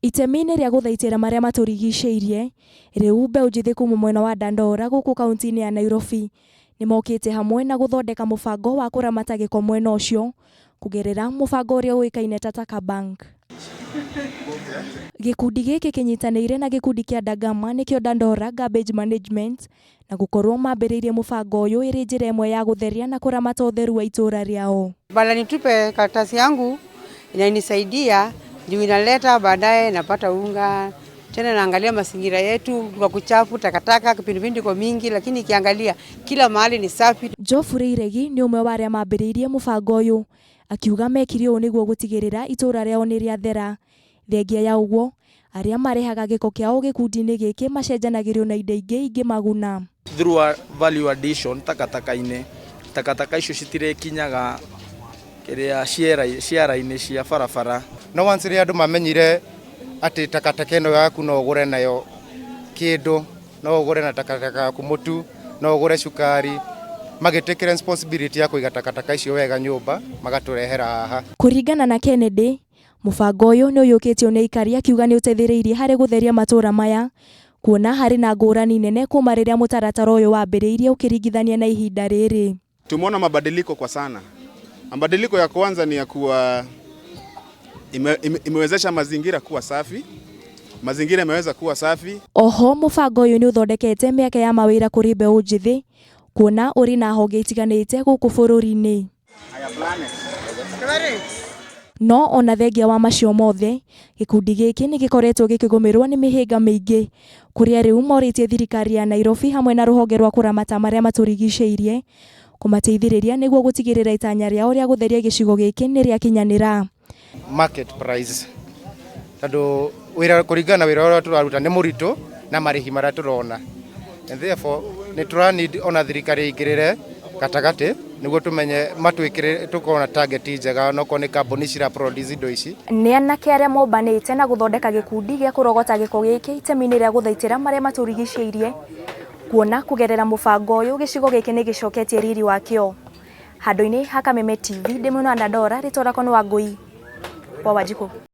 Itemi-inĩ rĩa gũthaitĩra marĩa matũrigicĩirie, rĩu mbeũ njĩthĩ kuma mwena wa Dandora gũkũ kaunti-inĩ ya Nairobi nĩ mokĩte hamwe na gũthondeka mũbango wa kũramata gĩko mwena ũcio kũgerera mũbango ũrĩa ũĩkaine ta Taka Bank. Gĩkundi gĩkĩ kĩnyitanĩire na gĩkundi kĩa Dagama nĩkĩo Dandora Garbage Management na gũkorwo mambĩrĩirie mũbango ũyũ ĩrĩ njĩra ĩmwe ya gũtheria na kũramata ũtheru wa itũũra rĩao. Badala nitupe karatasi yangu inanisaidia juu inaleta baadaye napata unga tena, naangalia mazingira yetu kwa kuchafu takataka kipindupindu iko mingi, lakini ikiangalia kila mahali ni safi. Geoffrey Iregi nĩ ũmwe wa arĩa mambĩrĩirie mũbango ũyũ akiuga mekire ũũ nĩguo gũtigĩrĩra itũũra rĩao nĩ rĩathera. Thengia ya ũguo, arĩa marehaga gĩko kĩao gĩkundi-inĩ gĩkĩ macenjanagĩrio na indo ingĩ ingĩmaguna. Through a value addition takataka-inĩ, takataka icio citirekinyaga kĩrĩa ciara-inĩ cia barabara. No once rĩrĩa andũ mamenyire atĩ takataka ĩno yaku no ũgũre nayo kĩndũ, no ũgũre na takataka yaku mũtu, no ũgũre cukari, magĩtĩkĩra responsibility ya kũiga takataka icio wega nyũmba, magatũrehera haha. Kũringana na Kennedy, mũbango ũyũ nĩ ũiyũkĩtio nĩ aikari akiuga nĩ ũteithĩrĩirie harĩ gũtheria matũũra maya kuona harĩ na ngũrani nene kuma rĩrĩa mũtaratara ũyũ wambĩrĩirie ũkĩringithania na ihinda rĩrĩ. Tumeona mabadiliko kwa sana. Mabadiliko ya kwanza ni ya kuwa imewezesha mazingira kuwa safi. Mazingira yameweza kuwa safi. Oho mũbango ũyũ nĩ ũthondekete mĩeke ya mawĩra kũrĩ mbeũ njĩthĩ kuona ũrĩ na honge itiganĩte gũkũ bũrũri-inĩ. No ona thengia wa macio mothe, gĩkundi gĩkĩ nĩ gĩkoretwo gĩkĩgũmĩrwo nĩ mĩhĩnga mĩingĩ kũrĩa rĩu morĩtie thirikari ya Nairobi hamwe na rũhonge rwa kũramata marĩa matũrigicĩirie kũmateithĩrĩria nĩguo gũtigĩrĩra itanya rĩao rĩa gũtheria gĩcigo gĩkĩ nĩ rĩakinyanĩra. Market price, tondũ wĩra kũringana na wĩra ũrĩa tũraruta nĩ mũritũ na marĩhi marĩa tũrona, and therefore nĩ tũra need ona thirikari ĩingĩrĩre gatagatĩ nĩguo tũmenye matwĩkĩre tũkorwo na target njega onokorwo nĩ kambuni cira produce indo ici. Nĩ anake arĩa mombanĩte na gũthondeka gĩkundi gĩa kũrogota gĩko gĩkĩ itemi-inĩ rĩa gũthaitĩra marĩa matũrigicĩirie kuona kũgerera mũbango ũyũ gĩcigo gĩkĩ nĩ gĩcoketie riri wakĩo. Handũ-inĩ ha Kameme TV ndĩ mwena wa Dandora rĩtwa rĩakwa nĩ Wangũi wa Wanjikũ.